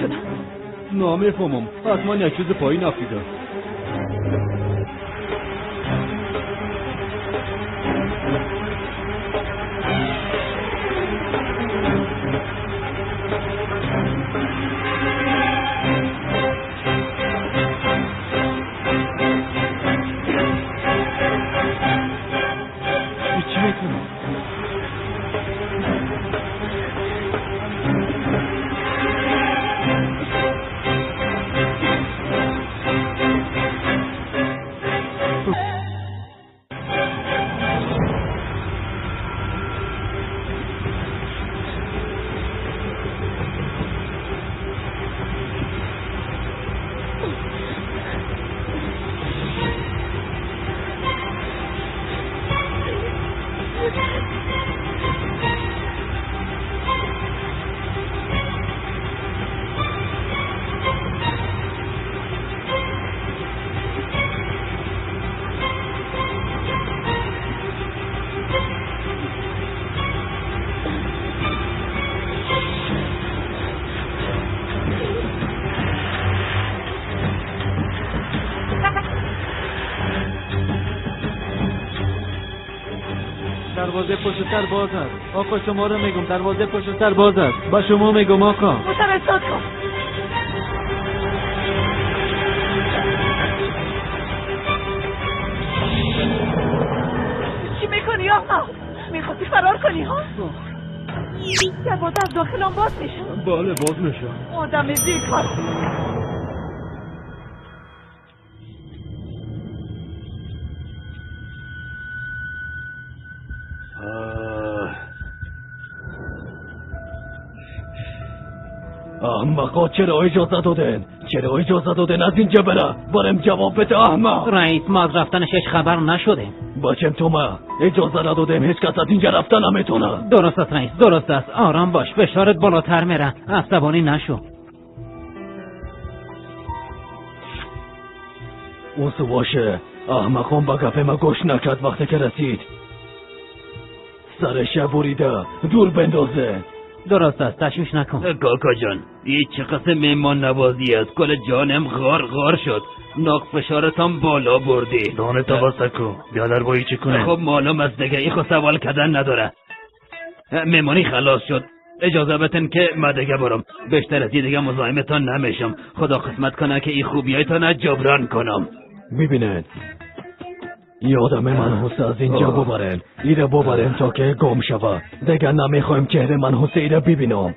شدم؟ نمیفهمم، حتما یک چیز پایین افتیده. چی میکنم؟ دروازه پشت سر باز است. آقا شما رو میگم دروازه پشت سر باز است. با شما میگم آقا. متوسط کن. چی میکنی آقا؟ میخواستی فرار کنی ها؟ دروازه از داخل هم باز میشه. بله باز میشه. آدم زیر کار. احمقا چرا اجازه دادن؟ چرا اجازه دادن از اینجا بره؟ برم جواب بده احمق. رئیس ما از رفتنش هیچ خبر نشدیم. بچم تو ما اجازه ندادیم هیچ کس از اینجا رفتن نمیتونه. درست است رئیس، درست است. آرام باش، فشارت بالاتر میره، عصبانی نشو. اون باشه احمقان با گپ ما گوش نکرد. وقتی که رسید سرش بریده دور بندازه. درست است، تشویش نکن. کاکا جان این چه قسم مهمان نوازی است؟ کل جانم غار غار شد. ناق فشارتم بالا بردی. دانه تا کو بیادر با چی کنه؟ خب معلوم است دیگه، این خود سوال کردن نداره. مهمانی خلاص شد، اجازه بتن که ما دیگه برم. بیشتر از دیگه مزاحمتان نمیشم. خدا قسمت کنه که این خوبیایتان جبران کنم. میبینن یادم منحوس از اینجا ببرن، ایره ببرن تا که گم شوه. دیگه نمیخوایم چهره منحوس ایره ببینم.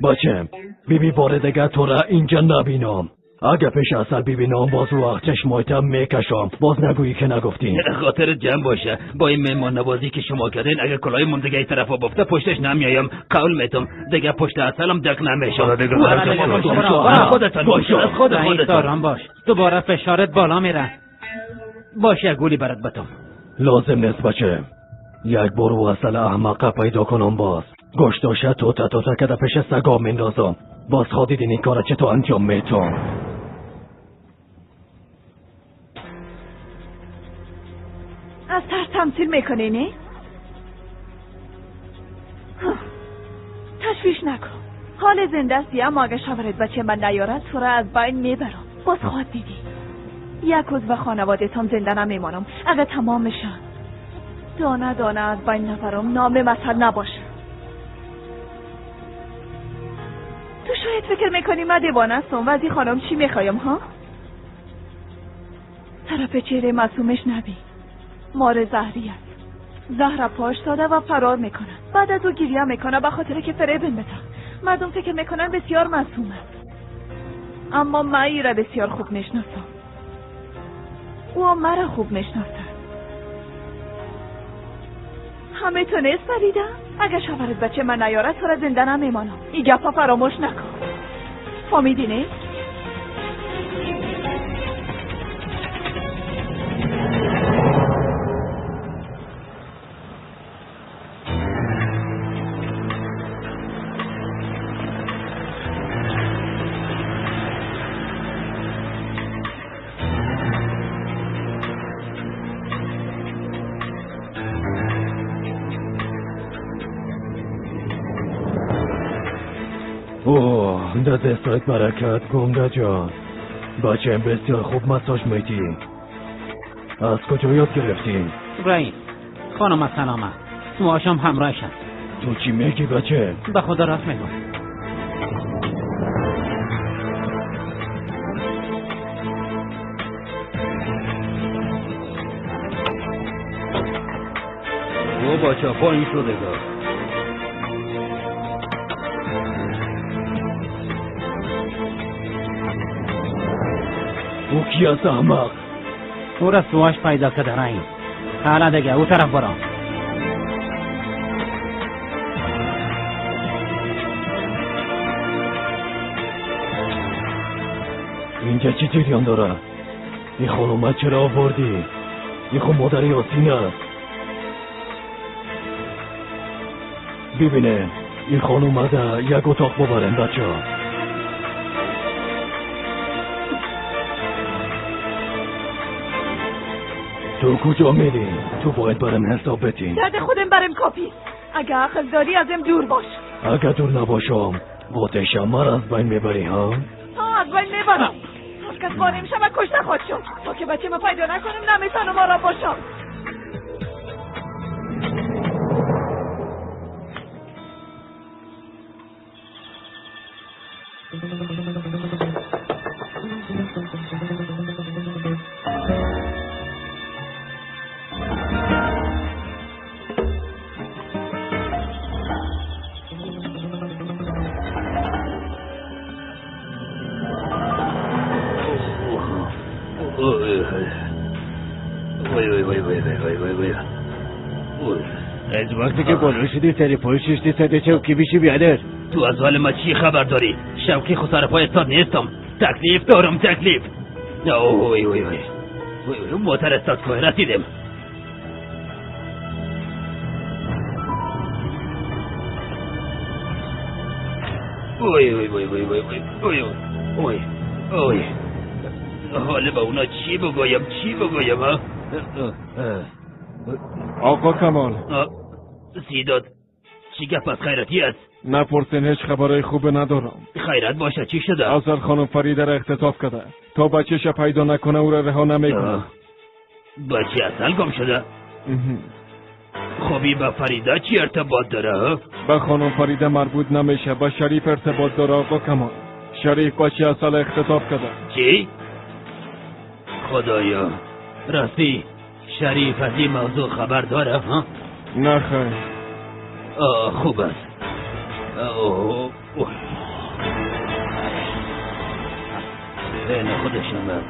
بچم بیبی بار دیگه تو را اینجا نبینم. اگه پیش اصل ببینم باز وقت چشمایتم میکشم. باز نگویی که نگفتی. خاطر جمع باشه با این مهمان نوازی که شما کردین، اگه کلای من دیگه این طرفا بفته پشتش نمیایم. قول میتم دیگه پشت اصلم دق نمیشم. خودتان خودتان آرام باش، دوباره فشارت بالا میره. باشه گولی برات بتم. لازم نیست بچه. یک بار و اصل احمقه پیدا کنم باز گوشتاشه توتا توتا که در پیش سگا میندازم. باز خواهی این کار چطور انجام میتم. از ترس تمثیل میکنی نه؟ تشویش نکن، حال زنده استی. اما اگه شوهرت بچه من نیارد تو را از بین میبرم. باز خواهد دیدی یک عضو خانواده تام زنده نمیمانم. اگه تمامشان دانه دانه از بین نبرم نام مثل نباشه. تو شاید فکر میکنی من دیوانه هستم و از این خانم چی میخوایم ها؟ طرف چهره معصومش نبی، مار زهری است. زهر پاش داده و فرار میکنه. بعد از او گریه میکنه به خاطر که فریبم بده. مردم فکر میکنن بسیار معصوم است، اما من ای را بسیار خوب میشناسم. او مرا خوب میشناسد. همه تو نیست پریدم؟ اگه شوهرت بچه من نیارد تو را زنده نمیمانم. این گپا فراموش نکن. فهمیدی نه؟ اوه ده دستایت برکت گنده جان. بچه بسیار خوب مساج میدی. از کجا یاد گرفتی؟ رئیس خانم سلامه سواشم همراهش هست. تو چی میگی بچه؟ به خدا راست میگم. او بچه پایین شده گا. او کی است احمق؟ او را سواش پیدا کرده رئیس. حالا دیگه او طرف برام. اینجا چی جریان داره؟ این خانومه چرا آوردی؟ این خون مادر یاسین است. ببینه این خانومه ده یک اتاق ببرن بچه ها. تو کجا میری؟ تو باید برم حساب بدی. درد خودم برم کافی. اگه عقل داری ازم دور باش. اگه دور نباشم آتشم مرا از بین میبری ها؟ ها از بین میبرم. هر کس قانع میشم و کشته خواهد شد. تا که بچه ما پیدا نکنم نمیتونم آرام باشم. از وقتی که بالا شدی سر پای ششتی سر چوکی بیشی بیادر. تو از حال ما چی خبر داری؟ شوکی خود سر پای استاد نیستم. تکلیف دارم تکلیف. اوه اوه اوه موتر استاد که رسیدم. اوه اوه اوه اوه اوه اوه اوه حالا با اونا چی بگویم چی بگویم ها؟ آقا کمال سیداد چی گپ از خیرتی است؟ نپرسین هیچ خبرای خوب ندارم. خیرت باشه چی شده؟ اصل خانم فریده را اختطاف کرده. تا بچهش پیدا نکنه او را رها نمیکنه. بچه اصل گم شده؟ خب با فریده چی ارتباط داره؟ به خانم فریده مربوط نمیشه، به شریف ارتباط داره آقا کمال. شریف بچه اصل اختطاف کرده. چی؟ خدایا راستی شریف از این موضوع خبر داره ها؟ نه خیر. خوب است. اوه اوه. بین خودش آمد.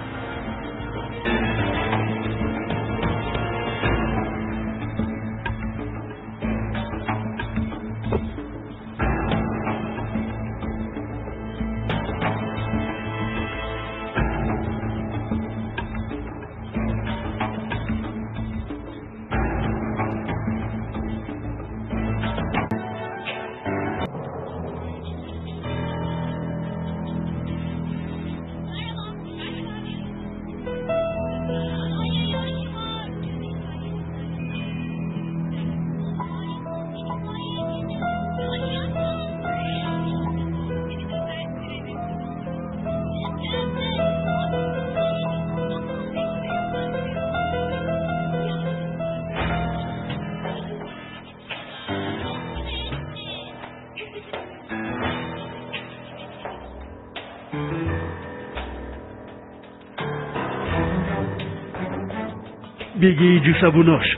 بیگی جوشا بونوش.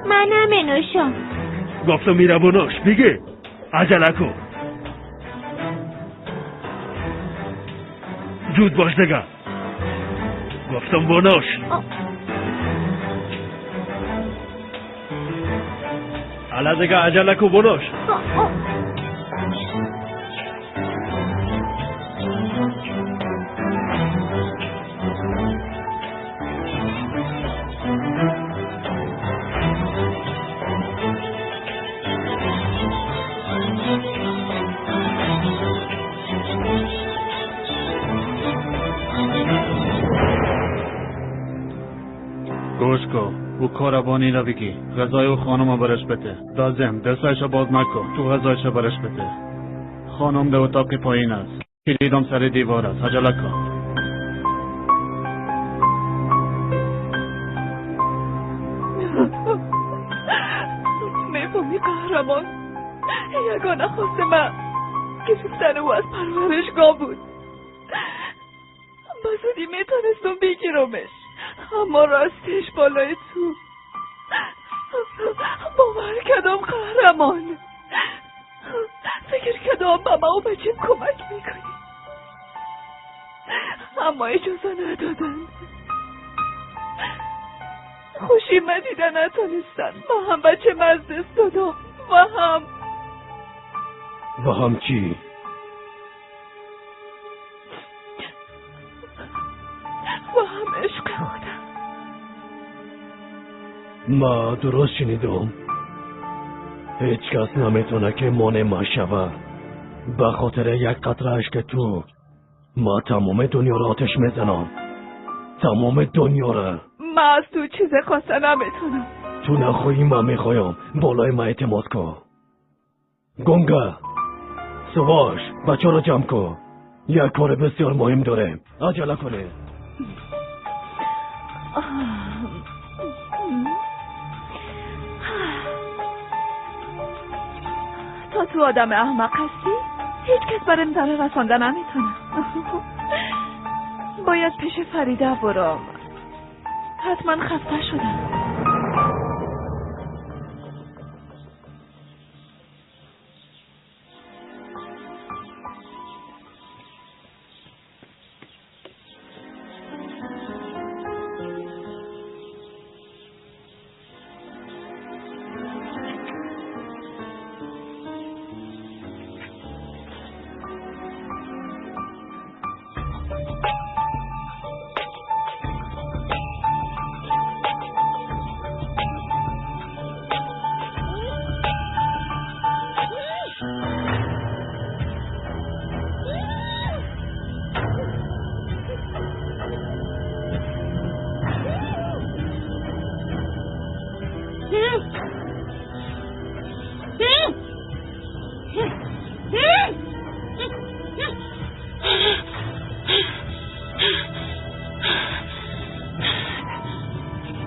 من نمینوشم. گفتم میره بونوش. بیگی عجله کن. زود باش دیگه. گفتم بونوش. حالا دیگه عجله کن بونوش. کاربانی را بگی غذای و خانم برش بده. لازم دستایش باز نکن، تو غذایش برش بده. خانم در اتاق پایین است. کلیدم سر دیوار است. عجله کن. میفهمی قهرمان، یگانه خواست من گرفتن او از پرورشگاه بود. به زودی میتونستم بگیرمش، اما راستش بالای تو باور کردم قهرمان. فکر کردم به ما و بچیم کمک میکنی، اما اجازه ندادن. خوشی من دیده نتونستن. ما هم بچه از دست دادم و هم چی؟ و هم عشق خودم. ما درست شنیدم. هیچ کس نمیتونه که مانع ما شوه. به خاطر یک قطره اشک تو ما تمام دنیا را آتش میزنم. تمام دنیا را. ما از تو چیز خواسته نمیتونم. تو نخواهی من میخوایم. بالای ما اعتماد کن. گنگا، سواش، بچه را جمع کن. یک کار بسیار مهم داریم. عجله کنه. تا تو آدم احمق هستی هیچ کس برام ضرر رسانده نمیتونه. باید پیش فریده برام. حتما خسته شدم.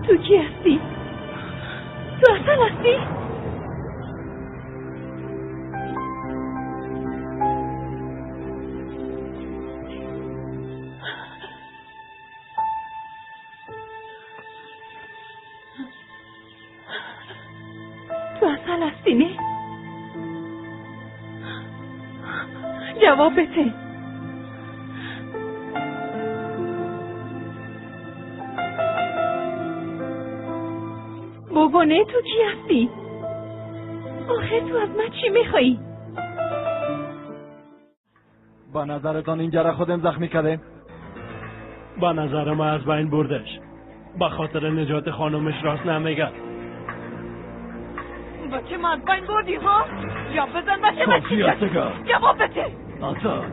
تو کی هستی؟ تو اصل هستی؟ تو اصل هستی نه؟ جواب بده. بابانه تو کی هستی؟ آخه تو از من چی میخوایی؟ با نظرتان اینجا را خودم زخمی کردیم؟ با نظر ما از بین بردش. با خاطر نجات خانمش راست نمیگه. بچه من از بین بردی ها؟ یا بزن بچه من چی جواب بده. آتا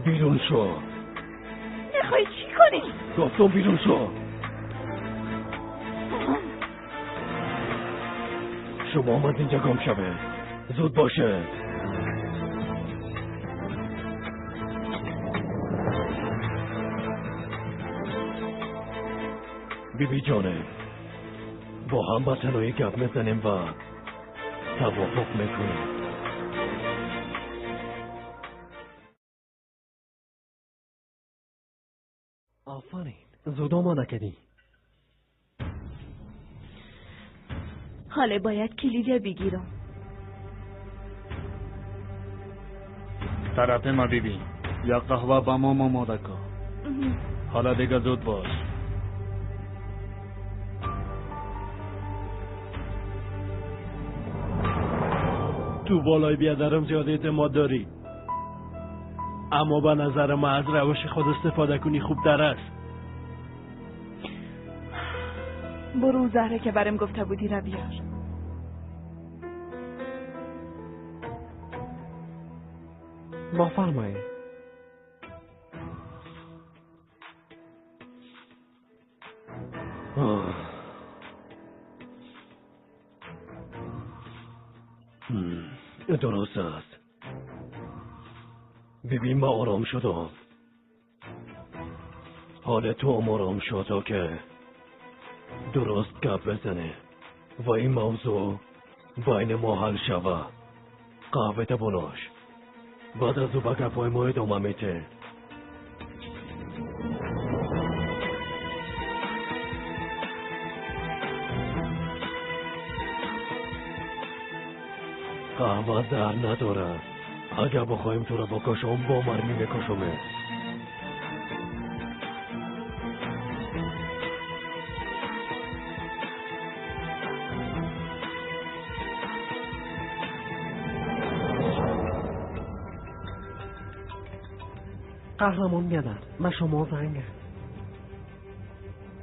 بیرون شو. میخوای چی کنی؟ گفتم بیرون شو. شما آمد اینجا گم شوه. زود باشه. بیبی جانه، با هم با تنهایی گپ میزنیم و توافق میکنیم. آفرین، زود آماده کردی. حالا باید کلید بگیرم. طرف ما بیبی یا قهوه با ما آماده کن. حالا دیگه زود باش. تو بالای بیادرم زیاد اعتماد داری، اما به نظر ما از روش خود استفاده کنی خوب در است. برو زهره که برم گفته بودی را بیار. بفرمایید. درست است. ببین من آرام شدم. حال تو هم آرام شد تا که درست گپ بزنه و این موضوع بین ما حل شوه. قهوه بنوش. بعد از او به گپای ما ادامه میده. قهوه زهر نداره. اگر بخوایم تو را بکشم با مرمی میکشمه. قهرمان بیادر من شما زنگ.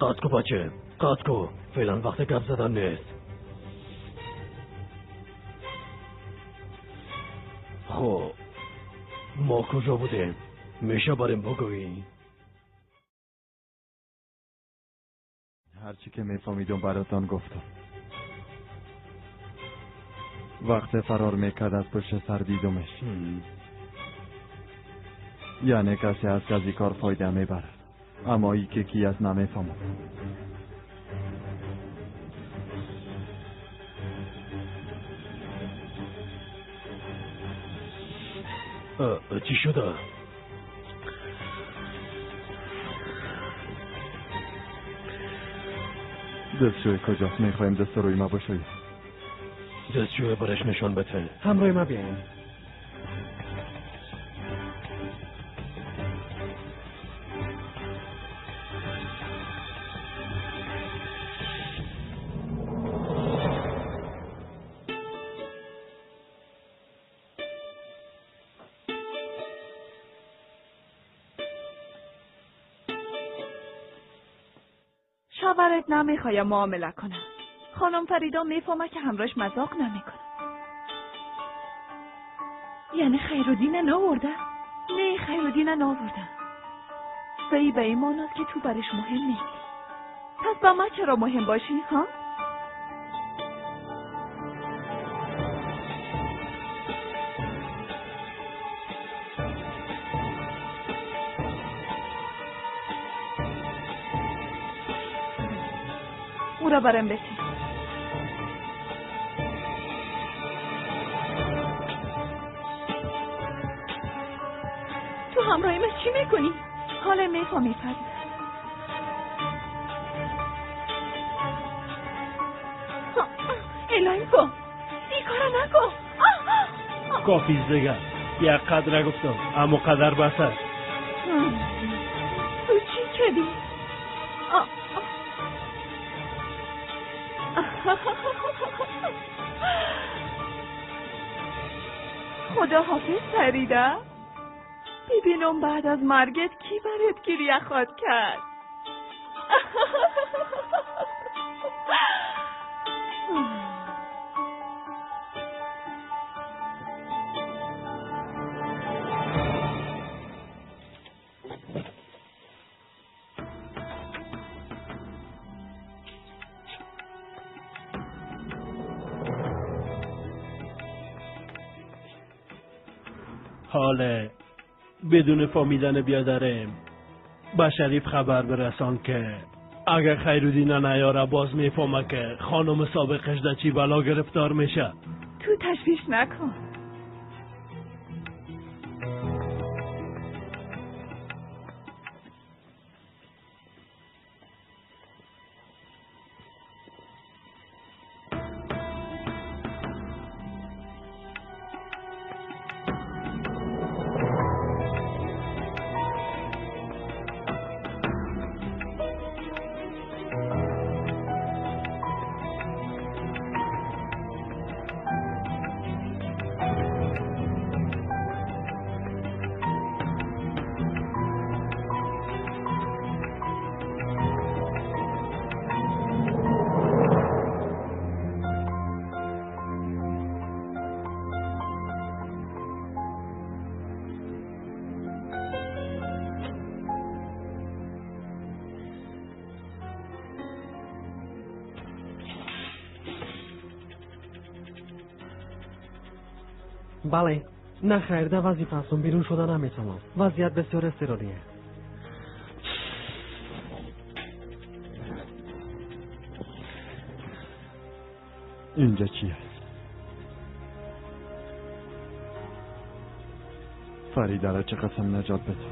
قطع کو بچه، قطع کو. فعلا وقت گپ زدن نیست. خب ما کجا بودیم؟ میشه بریم بگویی؟ هرچی که میفهمیدم براتان گفتم. وقت فرار میکرد از پشت سر دیدمش. یعنی کسی از کسی کار فایده میبرد، اما ای که کی از نمیفهمد. چی شده؟ دستشوی کجاست؟ میخوایم دست روی ما بشویی. دستشوی برش نشان بده. همراه ما بیاین. شوهرت نمیخوایم معامله کنم. خانم فریدا میفهمه که همراهش مذاق نمیکنه. یعنی خیرالدین نآورده؟ نه خیرالدین نآورده. و ای به این معناست که تو برش مهم نیست. پس با من چرا مهم باشی ها؟ او را برم بسی. تو همراه من چی میکنی؟ حالا میفهمی فریده. الهی کن این کارا نکن. کافیست دیگه. یک قدر گفتم اما قدر بس است. تو چی کردی؟ خدا حافظ فریده. ببینم بعد از مرگت کی برات گریه خواد کرد. حاله بدون فهمیدن بیادرم به شریف خبر برسان که اگر خیرالدین نیاره باز میفهمه که خانم سابقش در چی بلا گرفتار میشه. تو تشویش نکن. Бале, на хайр, дар вазифа ҳастам, берун шуда наметавонам. Вазъият бисёр изтирорие. Инҷа чи аст? Фаридаро чӣ қасам наҷот бده.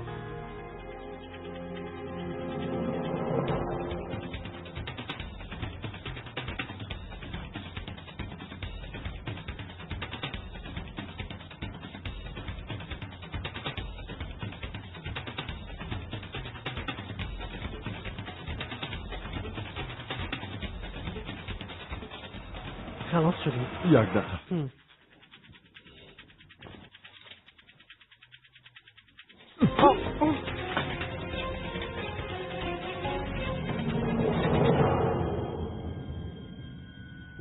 خلاص شدیم. یک دقیقه.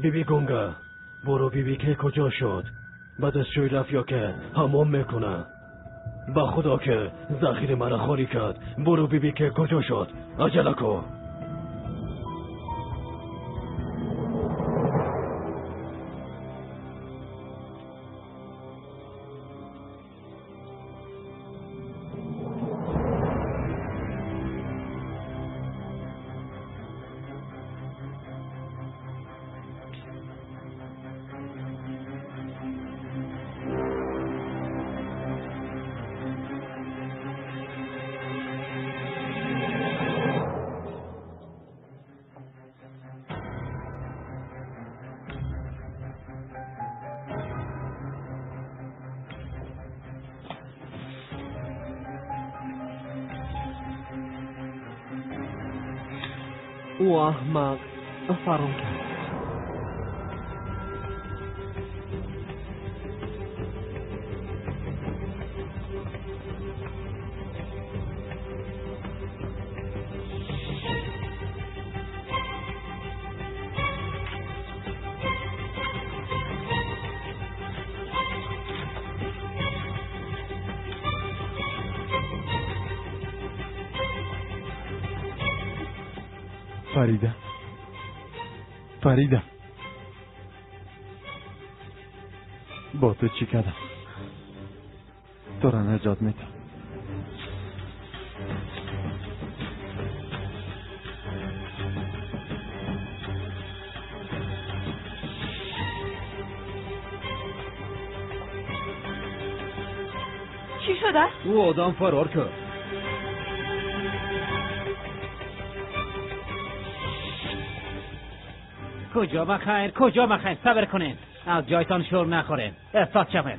بیبی گونگا، برو بیبی که کجا شد؟ بعد از شوی رفت یا که حمام میکنه. با خدا که ذخیره مرا خالی کرد. برو بیبی که کجا شد؟ عجله کن. او احمق فرار کرد. فریده، فریده، با تو چی کردم؟ تو را نجات میدم. چی شده؟ او آدم فرار کرد. کجا بخیر، کجا بخیر، صبر کنین، از جایتان شور نخورین، استاد شوین.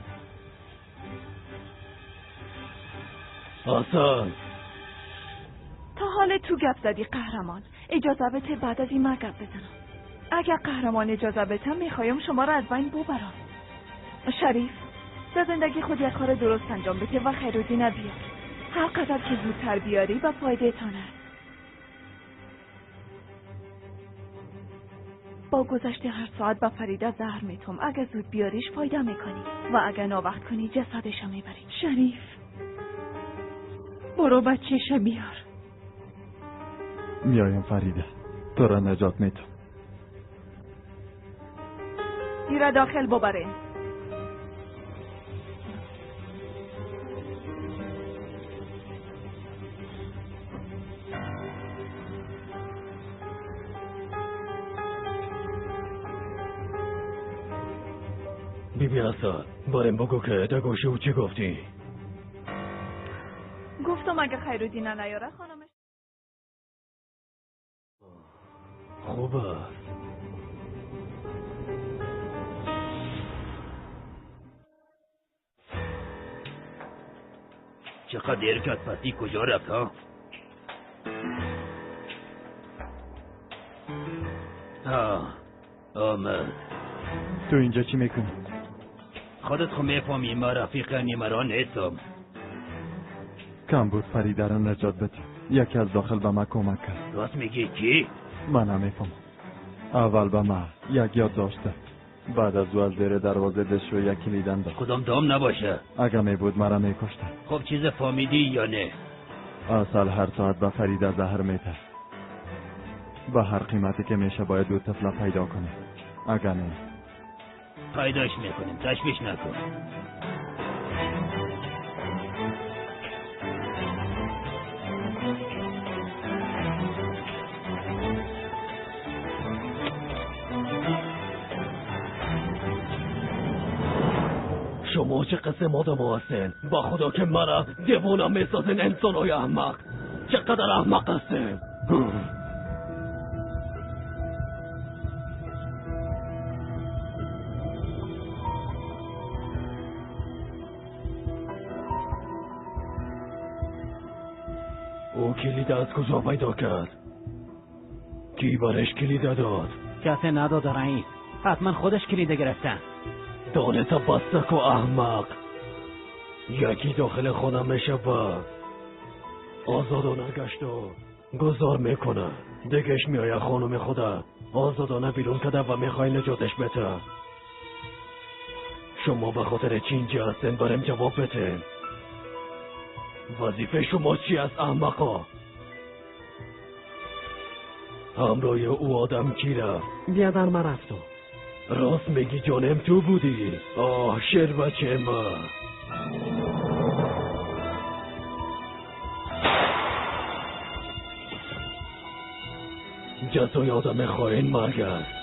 حسن، تا حال تو گپ زدی قهرمان. اجازه بده بعد از این من گپ بزنم. اگر قهرمان اجازه بده میخوایم شما را از بین ببرم. شریف، در زندگی خود یک کار درست انجام بده و خیرالدین بیار. هر قدر که زودتر بیاری به فایده تان است. با گذشت هر ساعت به فریده زهر میتم. اگر زود بیاریش فایده میکنی و اگر ناوقت کنی جسدش میبری. شریف، برو بچه‌ش بیار. میایم فریده، تو را نجات میتم. ایرا داخل ببرین. بیبی حسن، بارم بگو که در گوشه او چی گفتی؟ گفتم اگه خیرالدین نیاره خانمش. خوب است. چقدر دیر کرد، پسی کجا رفت ها؟ آمد. تو اینجا چی میکنی؟ خودت خو میفهمی ما رفیق نیمران نیستم. کم بود فریده را نجات بده. یکی از داخل به من کمک کرد. راست میگی کی؟ من نمیفهمم. اول به من یک یاد داشته، بعد از او از زیر دروازه دشو یک کلیدن داد. کدام دام نباشه؟ اگه می بود مرا میکشته. خب چیز فهمیدی یا نه؟ اصل هر ساعت به فریده زهر میته. به هر قیمتی که میشه باید دو طفل پیدا کنه. اگه نه پیداش میکنیم، تشویش نکن. شما چه قسم آدم هستین؟ با خدا که مرا دیوانه میسازین. انسان های احمق، چقدر احمق هستین. او کلید از کجا پیدا کرد؟ کی برش کلید داد؟ کسی نداد رئیس، حتما خودش کلید گرفته. دانتا بسته و احمق. یکی داخل خانه میشه و آزادانه گشت و گذار میکنه. دیگهش میآید خانم خدا آزادانه بیرون کرده و میخوای نجاتش بده. شما به خاطر چی اینجا هستین؟ برم جواب بده. وظیفه شما چی است احمقا؟ همراه او آدم کی رفت؟ بیادر من رفتم. راست میگی جانم، تو بودی. آه شیر بچه ما. جزای آدم خائن مرگ است.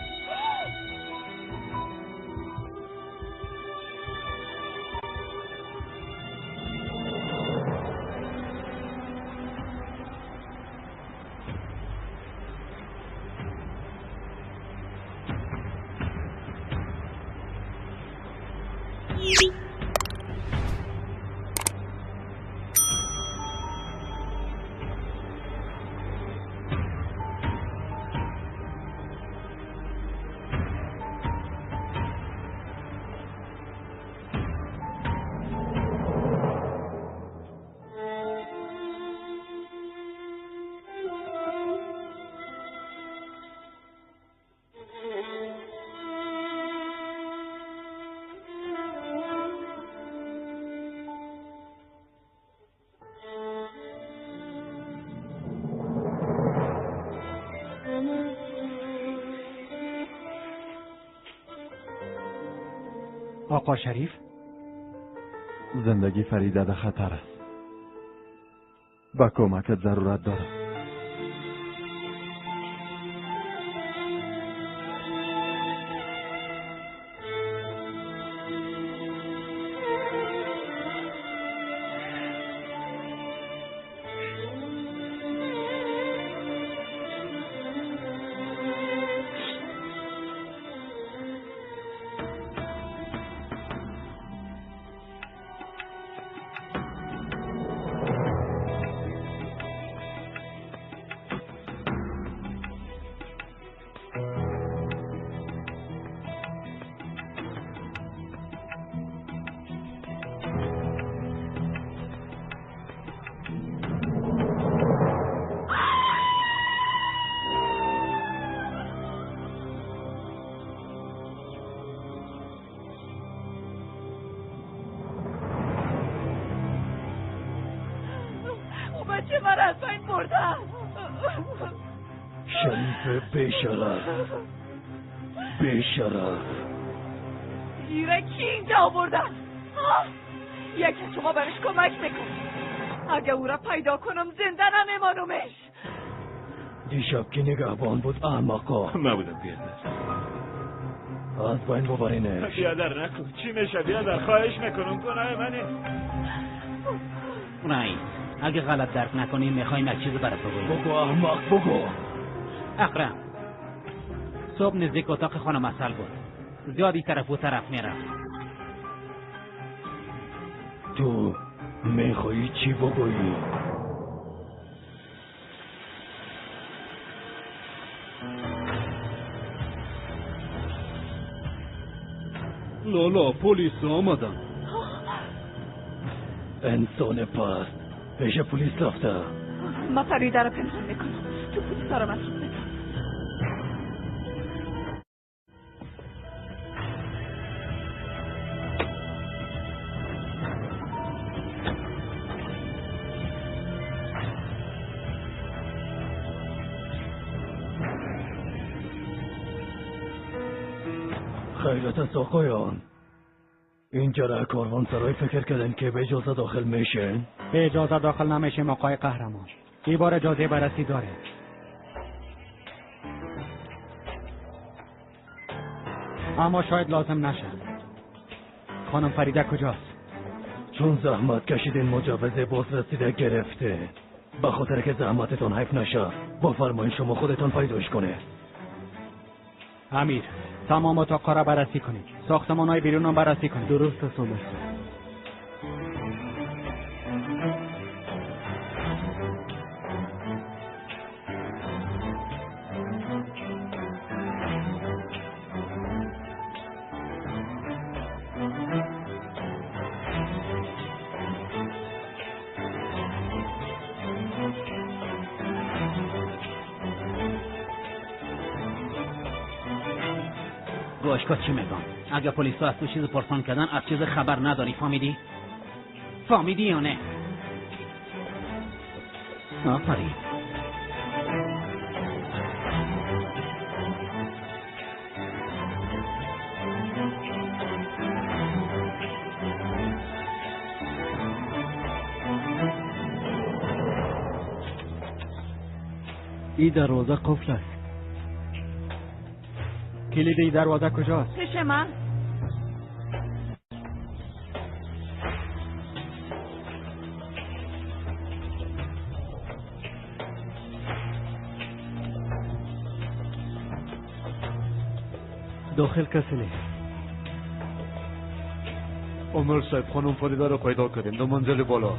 آقا شریف، زندگی فریده در خطر است. به کمکت ضرورت دارم. شریف بیشرف، بیشرف. ایره کی اینجا آوردن؟ یکی شما برش کمک بکن. اگه او را پیدا کنم زنده نمیمانمش. دیشب که نگهبان بود احمقا. من بودم بیادر. از بین ببرینش. بیادر نکن، چی میشه بیادر؟ خواهش میکنم، گناه منه. رئیس، اگه غلط درک نکنیم میخوایم یک چیز برات بگوییم. بگو احمق، بگو. اقرم صبح نزدیک اتاق خانم عسل بود. زیادی طرف و طرف میرفت. تو میخوایی چی بگویی؟ لالا پلیس آمدن. انسان پست پیش پلیس رفته. ما فریده را پنهان میکنم. تو پلیس را مطلوب بده. خیرت است آقایان. اینجا کاروان سرای فکر کردن که به اجازه داخل میشه؟ به اجازه داخل نمیشیم آقای قهرمان. این بار اجازه بررسی داره. اما شاید لازم نشه. خانم فریده کجاست؟ چون زحمت کشیدین مجوز بازرسی گرفته. به خاطر که زحمتتون حیف نشه با فرمایش شما خودتون پیداش کنه. امیر، تمام اتاق‌ها را بررسی کنید. ساختمان‌های بیرون را بررسی کنید. درست است عمر صاحب. گوش چی میگم؟ اگه پلیسا از تو چیز پرسان کردن از چیز خبر نداری، فهمیدی؟ فهمیدی یا نه؟ آفرین. این دروازه قفل است. کلید این دروازه کجاست؟ پیش من. داخل کسی نیست. عمر صاحب خانم فریده را پیدا کردیم، دو منزل بالا.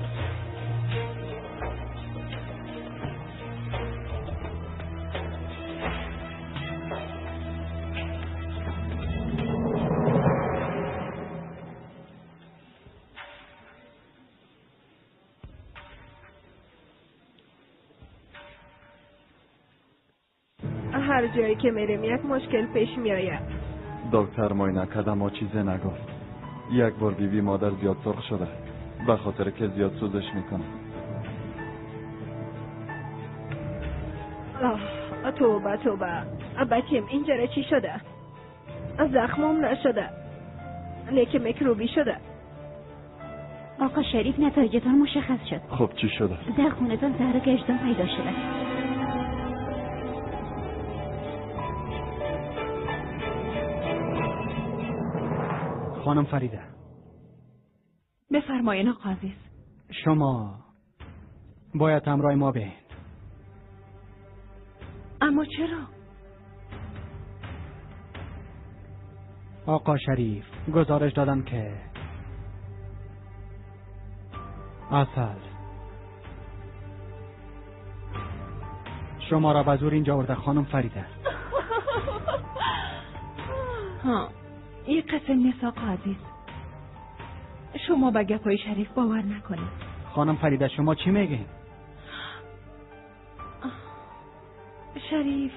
هر جایی که میریم یک مشکل پیش میآید. دکتر معاینه کرد اما چیزی نگفت. یک بار بیبی مادر زیاد سرخ شده به خاطر که زیاد سوزش میکنه. آه توبه توبه. بچیم اینجا چی شده؟ زخمم نشده، لیکن میکروبی شده. آقا شریف نتایجتان مشخص شد. خب چی شده؟ در خونتان زهر گشتان پیدا شده. خانم فریده. بفرمایین آقا عزیز. شما باید همراه ما بیایید. اما چرا؟ آقا شریف گزارش دادن که اصل شما را به زور اینجا آورده خانم فریده. ها، این قصه نیست آقا عزیز. شما به گپای شریف باور نکنید. خانم فریده شما چی میگین؟ شریف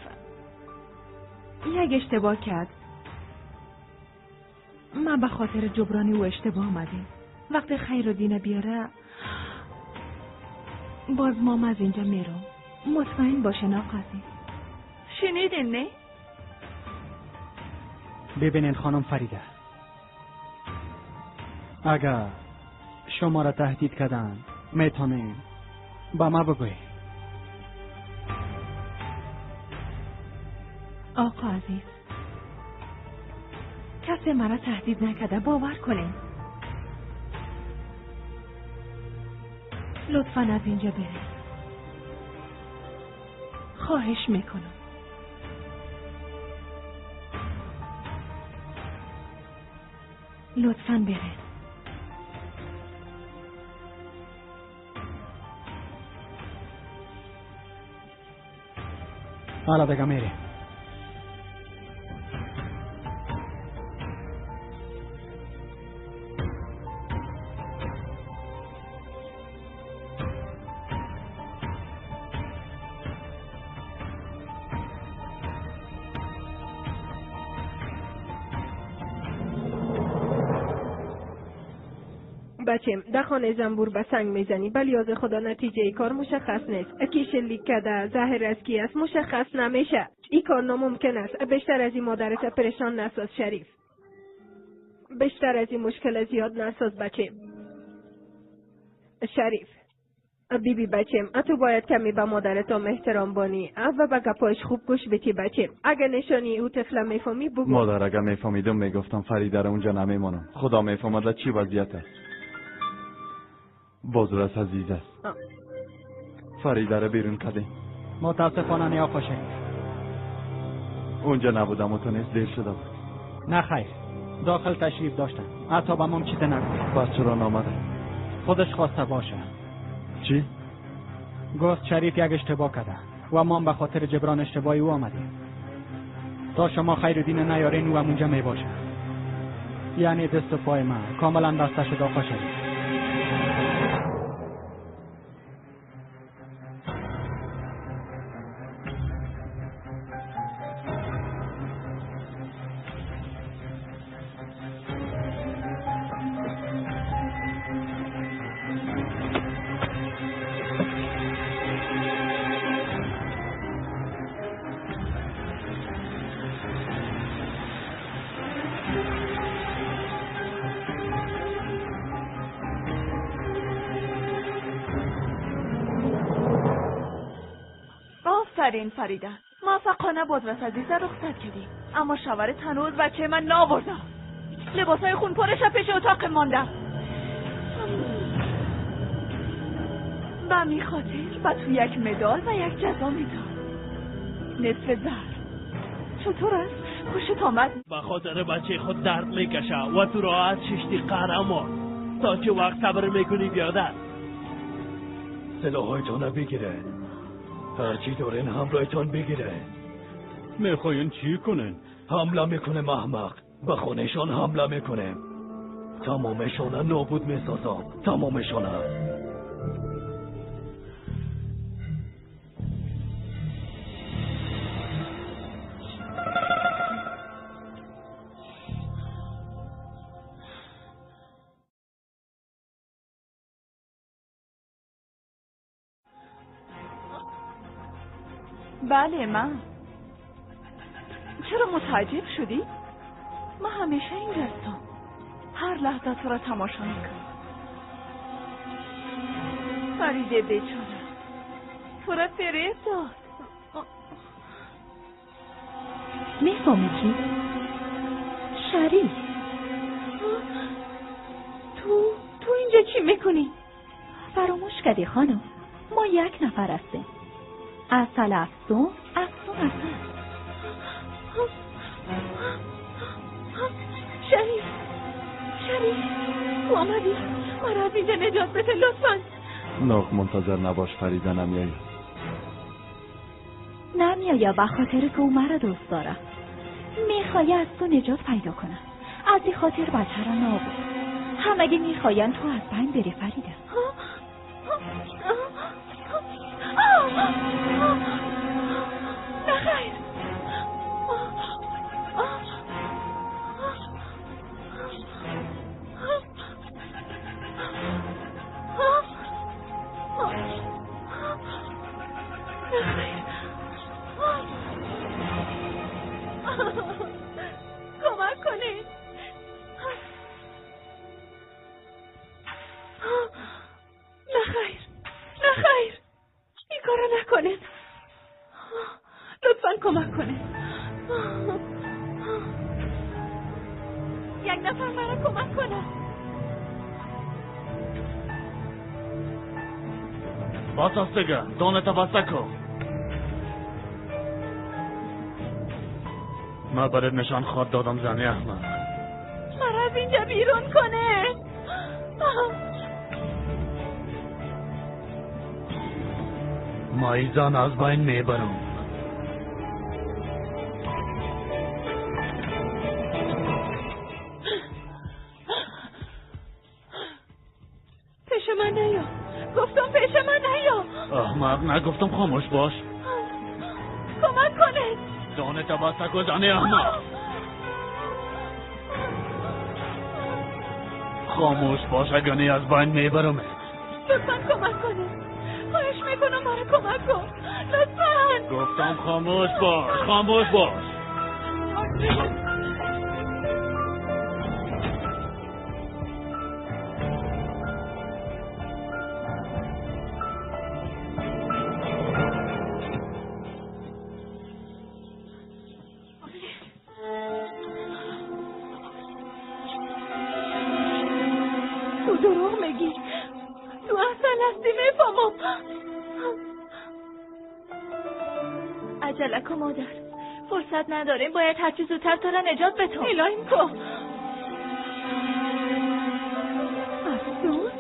یک اشتباه کرد. من به خاطر جبرانی او اشتباه آمدیم. وقتی خیرالدین بیاره باز مام از اینجا میرم. مطمئن باشین آقا عزیز. شنیدین نه؟ ببینین خانم فریده، اگر شما را تهدید کردن میتونین با ما بگویید. آقا عزیز کسی مرا تهدید نکرده، باور کنین. لطفا از اینجا برید. خواهش میکنم. لطفا برید. حالا بگم میریم. بچم در خانه زنبور به سنگ میزنی، ولی از خدا نتیجه ای کار مشخص نیست. کی شلیک کرده، زهر از کی است مشخص نمیشه. این کار ناممکن است. بیشتر از این مادرت پریشان نساز شریف. بیشتر از این مشکل زیاد نساز بچیم. شریف بیبی بچیم، تو باید کمی به مادرتان احترام بانی و به گپایش خوب گوش بتی بچیم. اگه نشانی او طفله میفهمی بگو. مادر اگه میفهمیدم میگفتم فریده را اونجا نمیمانم. خدا میفهمد چی وضعیت است. بازرس عزیز است. فریده را بیرون کردیم. متاسفانه نه آقا شریف. اونجا نبودم و تو نیست، دیر شده بود. نه خیر، داخل تشریف داشتن. حتی به مام چیزی نگفت. پس چرا نامده؟ خودش خواسته باشه. چی؟ گفت شریف یک اشتباه کرده و ما به خاطر جبران اشتباهی او آمدیم. تا شما خیرالدین نیارین او هم اونجا می باشه. یعنی دست و پای من کاملا بسته شد آقا شریف. آفرین فریده، موفقانه بازرس عزیزه رخصت کردی، اما شوهرت هنوز بچه من نآورده. لباسای خون پرش پیش اتاق مانده. به می خاطر به تو یک مدال و یک جزا میدم، نصف زر. چطور است؟ خوشت آمد؟ به خاطر بچه خود درد میکشه و تو راحت ششتی قهرمان. تا چه وقت صبر میکنی بیادر؟ سلاحایتان بگیره، هرچی دارین همراهتان بگیره. میخواین چی کنن؟ حمله میکنه احمق، به خانهشان حمله میکنه. تمامشان نابود میسازم، تمامشان. بله من. چرا متعجب شدی؟ من همیشه اینجا هستم، هر لحظه تو را تماشا میکنم. فریده بیچاره تو را فریب داد. میفهمی کی؟ شریف. تو اینجا چی میکنی؟ فراموش کردی خانم، ما یک نفر هستیم. اصل افسون، افسون اصل. شریف، شریف تو آمدی، مرا از اینجا نجات بده لطفا. ناق منتظر نباش فریده نمیایی. نمیایا به خاطر که او مرا دوست دارم. میخوای از تو نجات پیدا کنم، از این خاطر بچه را نابود. همگی میخواین تو از بین بری فریده. نه خیر. کمک کنید. نه خیر، نه خیر، این کارو نکنید. لطفا کمک کنید. یک نفر مرا کمک کنه. بس است دیگه، دانت بسته کن. من برات نشان خواد دادم زنی احمد. مرا از اینجا بیرون کنه. ما ای زن از بین میبرم. پیش من نیا، گفتم پیش من نیا. احمق، نگفتم خاموش باش. کمک کنه. دانه بسته کن زن احمق. خاموش باش اگه نه از بین میبرم. لطفا کمک کنه، خواهش میکنم مرا کمک کن لطفا. گفتم خاموش باش، خاموش باش. دروغ میگی. تو اصل هستی میفهمم. عجله کن مادر، فرصت نداریم، باید هرچی زودتر تو را نجات بدم. الهیم کن. افسوس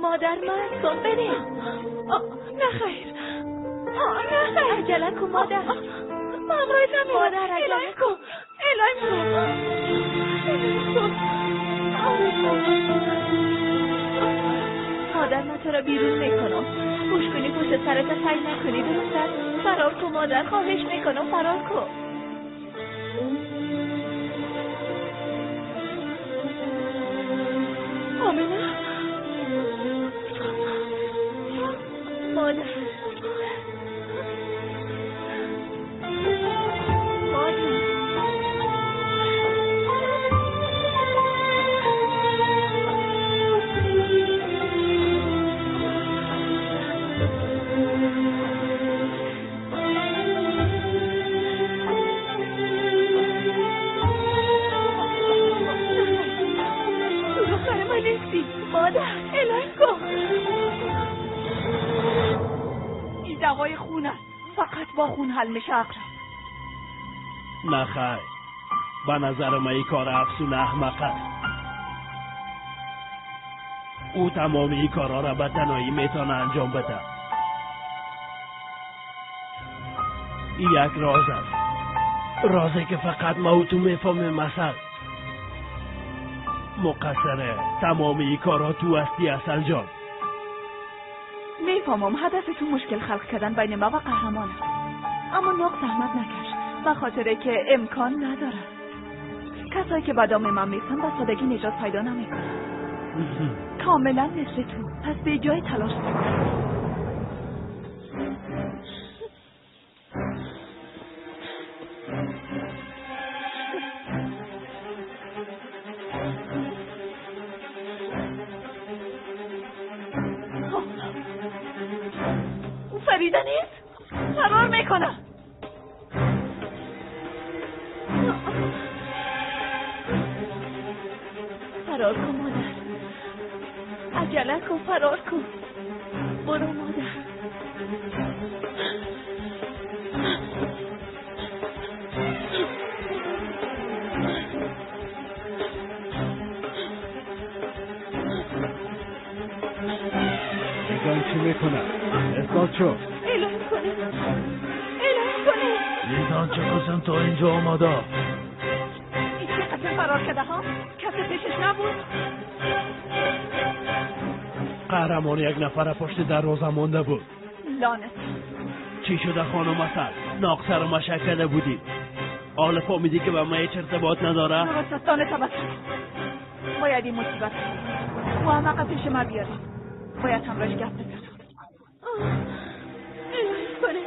مادر، من هستم، بریم. نه خیر، نه خیر. عجله کن مادر. من همراهت میرم. مادر عجله کن. الهیم کن. مادر من تو را بیرون میکنم. گوش کنی پشت سرت سعی نکنی، درست است؟ فرار کن مادر، خواهش میکنم فرار کن. آمنه. مادر، مادر، مادر الهی کن. این دوای خون است، فقط با خون حل میشه عقرب. نه خیر، به نظر من این کار افسون احمق است. او تمام این کارها را به تنهایی میتونه انجام بده. این یک راز است، رازی که فقط ما و تو میفهمیم. مثلا مقصره تمام این کارها تو هستی عسل جان. میفهمم هدف تو مشکل خلق کردن بین ما و قهرمان است، اما ناق زحمت نکش، به خاطر که امکان نداره. کسایی که به دام من میفتن به سادگی نجات پیدا نمیکنن. کاملا مثل تو، پس به جای تلاش نکن. او فریده نیست؟ فرار میکنه. فرار کن مادر، عجله کن، فرار کن، برو مادر. این چی میکنه؟ استاد شو. الهی کنه، الهی کنه. این چه قسم تا اینجا آمده؟ این چه قسم فرار کرده ها؟ کسی پیشش نبود؟ قهرمان یک نفر پشت دروازه مانده بود. لعنت. چی شده خانم عسل؟ ناقصه رو مشک کرده بودی. حالا فهمیدی که به من هیچ ارتباط نداره؟ درست است. باید این مصیبت و همه پیش من بیاری. باید همراهش گپ بزنم. الهی کنه.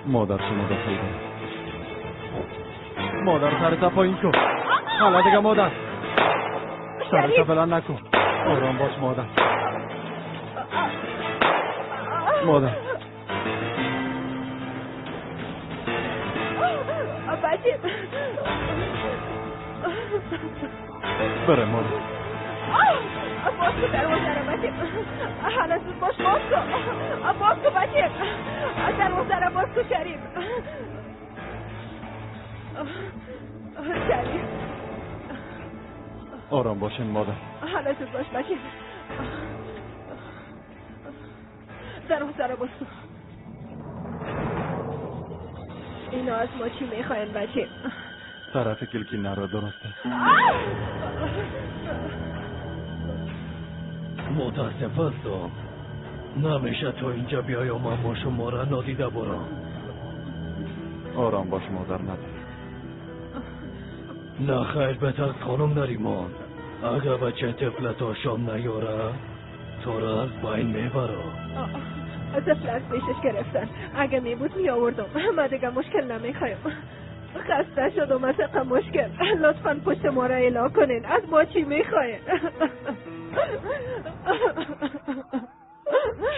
مادر شما داخل کن. مادر سرت پایین کن. حالا دیگه مادر سرت بلند نکن. آرام باش مادر. مادر بچه بره مادر. باز کن دروازه رو بچه. حالا زود باش، باز کن، باز کن بچه، دروازه رو باز کن. شریف، شریف، آرام باشین مادر. حالا زود باش بچه، دروازه رو باز کن. اینا از ما چی میخواین بچه؟ طرف کلکی نرو، درست است. متاسف هستم، نمیشه تا اینجا بیای و من با شما را نادیده برم. آرام باش مادر، نترس. نه خیر، بترس خانم نریمان. اگه بچه طفل تا شام نیاره تو را از بین میبرم. طفل از پیشش گرفتن. اگه می بود می آوردم. من دیگه مشکل نمیخوایم. خسته شدم از حق مشکل. لطفا پشت ما را اعلا کنین. از ما چی میخواین؟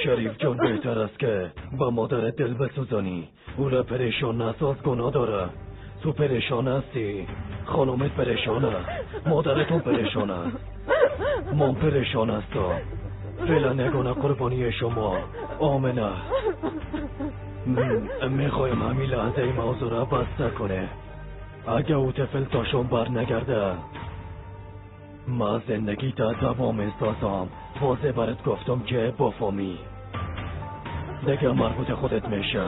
شریف جان بهتر است که با مادر دل بسوزانی. او را پریشان نساز، گناه داره. تو پریشان هستی، خانومت پریشان است، مادرتون پریشان است، من پریشان هستم. فعلا نگونه قربانی شما آمنه. میخوایم همین لحظه این موضوع را بسته کنه. اگه او طفل تاشون بر نگرده ما زندگی تا دوام احساسم. واضح برات گفتم که بفهمی دیگه مربوط خودت میشه.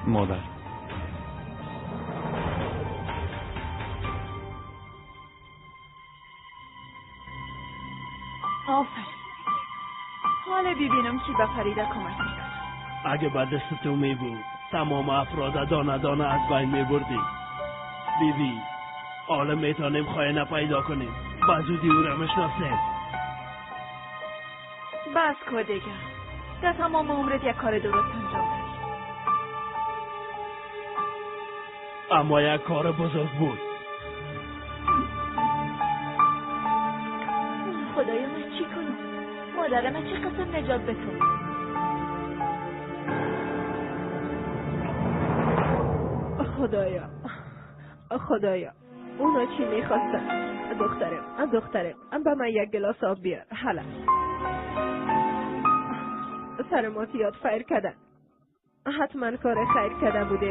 مادر آفرین. حالا ببینم کی به فریده کمک میکنه. اگه به دست تو می بود تمام افراد دانه دانه از بین می بردی. بی بی حالا میتونیم خواهی پیدا کنیم. به زودی او را میشناسیم. بس کو دیگه. در تمام عمرت یک کار درست انجام دادی. اما یک کار بزرگ بود. خدایا من چی کنم؟ مادر من چه قسم نجات بتون؟ خدایا خدایا اونا چی میخواستن؟ دخترم دخترم به من یک گلاس آب بیار. حالا سر ما زیاد فیر کردن. حتما کار خیر کرده بوده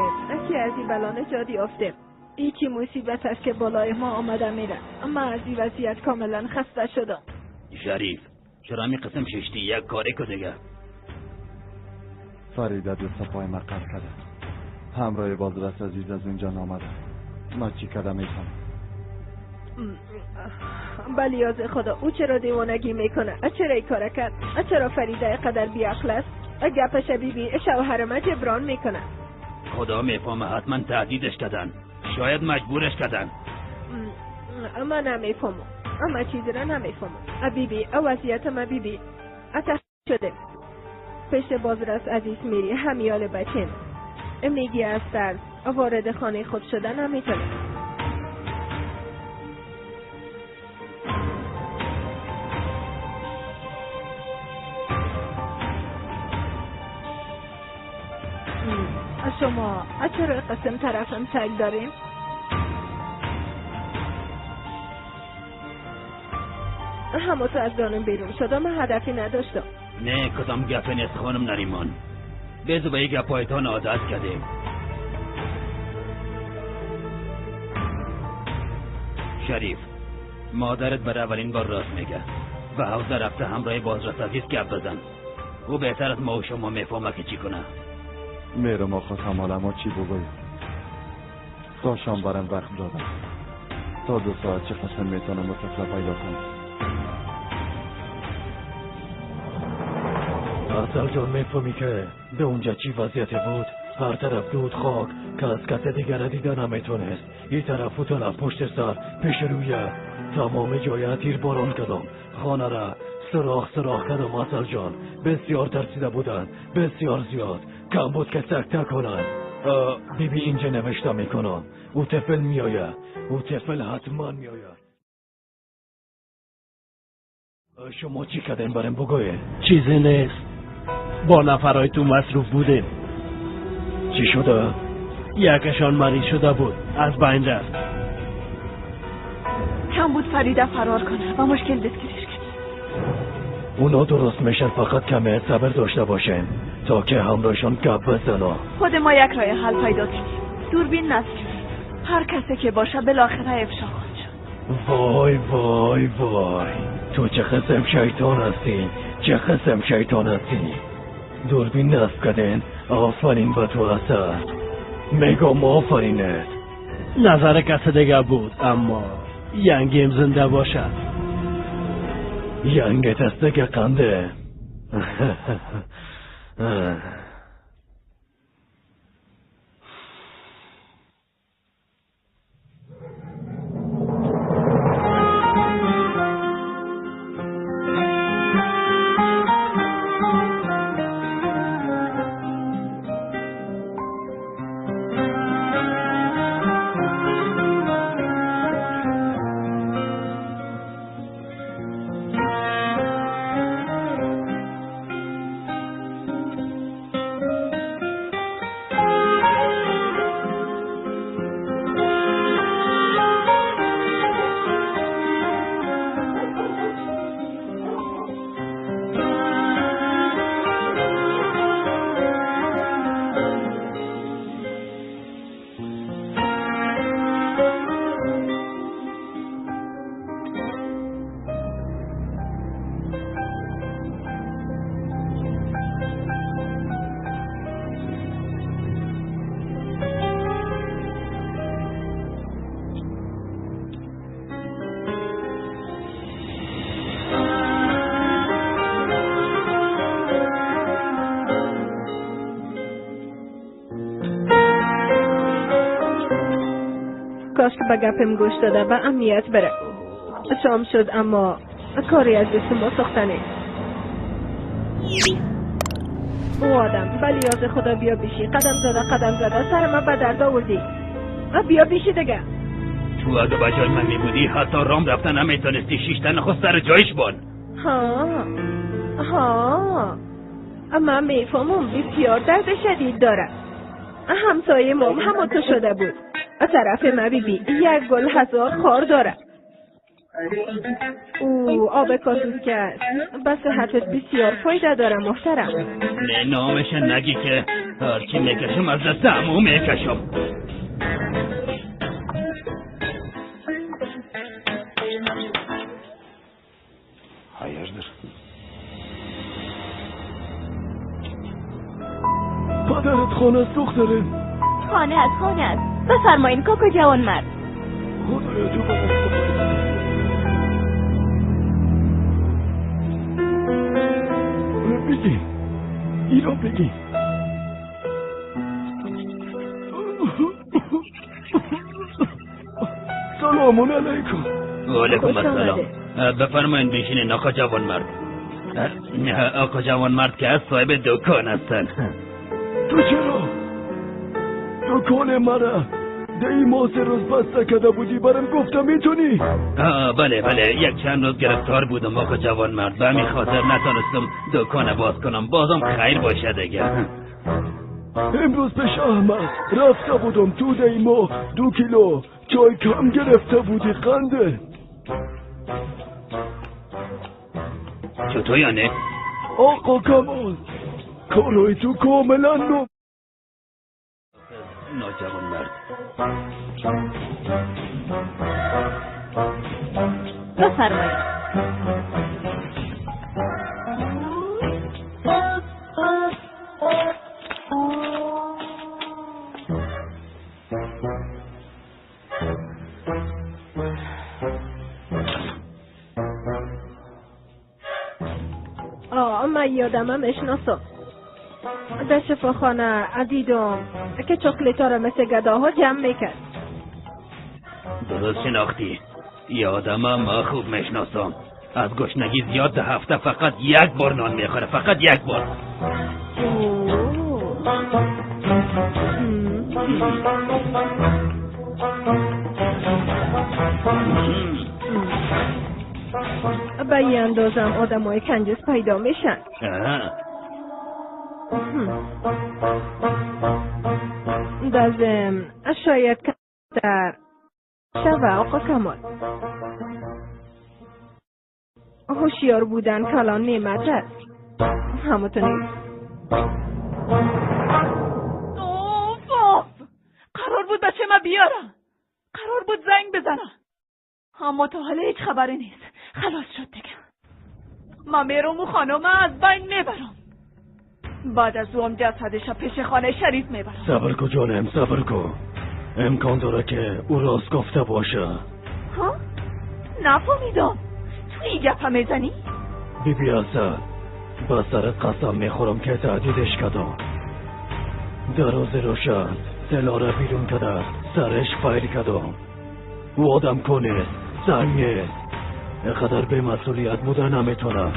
که از این بلا نجات یافتیم. هیچی مصیبت است که بالای ما آمده میره. من از این وضعیت کاملا خسته شدم. شریف چرا می قسم ششتی؟ یک کاری که دیگه. فریده دست پای ما قهر کرده. همراه بازرس عزیز از اونجا نامده. ما چی کردم میتونم؟ بلی از خدا او چرا دیوانگی میکنه؟ چرا ای کار کرد؟ چرا فریده قدر بیعقل است؟ گپش بی بی شوهر ما جبران میکنه. خدا میفهمه حتما تهدیدش کردن، شاید مجبورش کردن. من نمیفهمم، اما چیزی را نمیفهمم. بی بی وضعیت ما بی بی اتخ شده. پشت بازرس عزیز میری همیال بچم میگی از ترس وارد خانه خود شدن نمیتونه. شما چرا قسم طرفم تک داریم؟ همه تو از دانم بیرون شدم، من هدفی نداشتم. نه کدام گپه نیست خانم نریمان، بزو به این گپایتان عادت کردیم. شریف مادرت برای اولین بار راست میگه و حوزه رفته همراه بازرس عزیز گپ بزن. او بهتر از ما و شما میفهمه که چی کنه. میرم آقا حالا ما چی بگویم؟ تا شام برم وقت دادم. تا 2 ساعت چه قسم میتونم طفل پیدا کنم. اصل جان میفهمی که به اونجا چی وضعیت بود؟ هر طرف دود خاک که از کس دیگر دیده نمیتونست. یه طرف و طرف پشت سر پیش رویه تمام جای تیر باران کردم. خانه را سراخ سراخ کردم. اصل جان بسیار ترسیده بودن، بسیار زیاد. کم بود که سکته کنن. بی بی اینجا نوشته میکنم او طفل میآید، او طفل حتما میآید. شما چی کردین برم بگوین؟ چیزی نیست، با نفرهای تو مصروف بودیم. چی شده؟ یکشان مریض شده بود، از بین رفت. کم بود فریده فرار کنه و مشکل دستگیرش کنی. اونا درست میشن، فقط کمی صبر داشته باشین تا که همراهشان گپ بزنن. خود ما یک راه حل پیدا کنیم. دوربین نصب کنیم. هر کسی که باشه بالاخره افشا خواهد شد. وای وای وای، تو چه قسم شیطان هستی، چه قسم شیطان هستی. دوربین نصب کردین، آفرین به تو اصل. میگم آفرینت. نظر کس دیگه بود، اما ینگیم زنده باشد. Yangi tastaga qanday? کاش که به گپم گوش داده به امنیت بره. شام شد اما کاری از دست ما ساخته نیست. او آدم ولی یاد خدا بیا بیشی. قدم زده قدم زده سر من به درد آوردی. بیا بیشی دیگه. تو اگه به جای من میبودی حتی رام رفتن نمیتونستی. 6 تن خود سر جایش بان. ها ها، من میفهمم بسیار درد شدید داره. همسایه مام همون تو شده بود. طرف ما بی بی یک گل 1000 خار داره. او آب کاسوس که به صحتت بسیار فایده داره محترم. نه نامش نگی که هرچی میکشم از دست عمو میکشم. Hayırdır? پدرت خانه است دختره. خانه است خانه است. بفرمایین کاکا جوان مرد. خدایا تو بگی ایران بگی. سلام علیکم. و علیکم السلام. بفرمایین بشینین آقا جوان مرد. آقا جوان مرد که از صاحب دکان هستن. تو چرا دکان مرا دی ما 3 روز بسته کرده بودی؟ برم گفتم میتونی. بله بله، یک چند روز گرفتار بودم آقا جوان مرد، به همین خاطر نتونستم دکان باز کنم. بازم خیر باشه دیگه. امروز پیش احمد رفته بودم تو دی ما 2 کیلو چای کم گرفته بودی قنده. چطور یعنی؟ آقا کمال کارهای تو کاملا نو ناجوان مرد. بفرمایید. آه من یادمم اشناسم. در شفاخانه دیدم که چاکلیت ها را مثل گداها جمع میکرد. درست شناختی. یادمم ما خوب میشناسم. از گشنگی زیاد ده هفته فقط یک بار نان میخوره. فقط یک بار. به این اندازم آدم های کنجس پیدا میشن. در ضمن شاید کمتر شوه آقا کمال. هوشیار بودن کلان نعمت است. همونطور نیست. اوف، قرار بود بچه ما بیارم، قرار بود زنگ بزنم، اما تا حالا هیچ خبری نیست. خلاص شد دیگه. من میرم و خانم از بین میبرم. بعد از او هم جسدش پیش خانه شریف میبرم. صبر کن جانم، صبر کن. امکان داره که او راست گفته باشه. ها؟ نفهمیدم. تو این گپه میزنی؟ Биби Асал, ба сарат қасам мехӯрам ки таҳдидаш кардам. Дар рӯзи рӯшан силоҳра берун карда сараш файр кардам. Ӯ одам ку нест, санг нест. Инқадар бемасъулият буда наметавонад.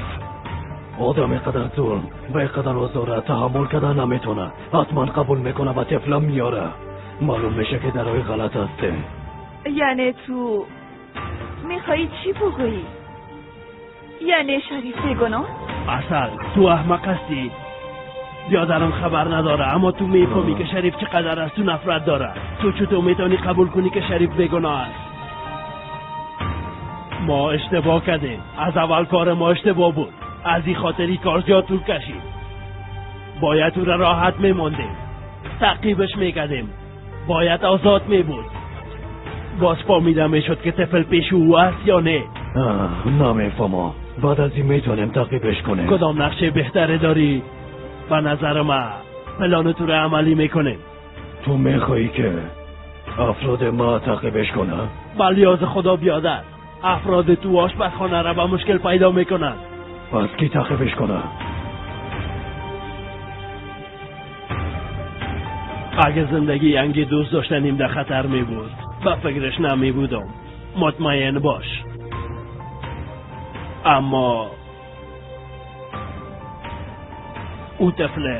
Одам инқадар зулм ва инқадар озора таҳаммул карда наметавонад. Ҳатман қабул мекунад ва тифлам меёра. Маълум меша ки дар роҳи ғалат ҳастем. یعنی تو میخوایی چی بگویی؟ یعنی شریف بیگناه؟ اصل تو احمق هستی. بیادرم خبر نداره، اما تو میفهمی که شریف چقدر از تو نفرت داره. تو چطور میتونی قبول کنی که شریف بیگناه است؟ ما اشتباه کردیم. از اول کار ما اشتباه بود. از این خاطری کار زیاد طول کشید. باید او را راحت میماندیم، تعقیبش میکردیم، باید آزاد میبود. باز فهمیده میشد که طفل پیش او است یا نه. نمیفهمم. بعد از این میتونیم تعقیبش کنیم. کدام نقشه بهتره داری؟ به نظر من پلان تو را عملی میکنیم. تو میخوایی که افراد ما تعقیبش کنن؟ بلیاز خدا بیادر، افراد تو آشپزخانه را به مشکل پیدا میکنن. پس کی تعقیبش کنه؟ اگه زندگی ینگی دوست داشتنیم در خطر می بود به فکرش نمی بودم، مطمئن باش. اما او طفل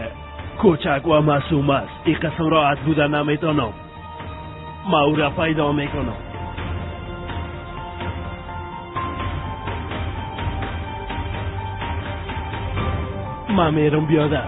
کوچک و معصوم است. این قسم راحت بودن نمیتونم. ما او را پیدا میکنم. من میرم بیادر.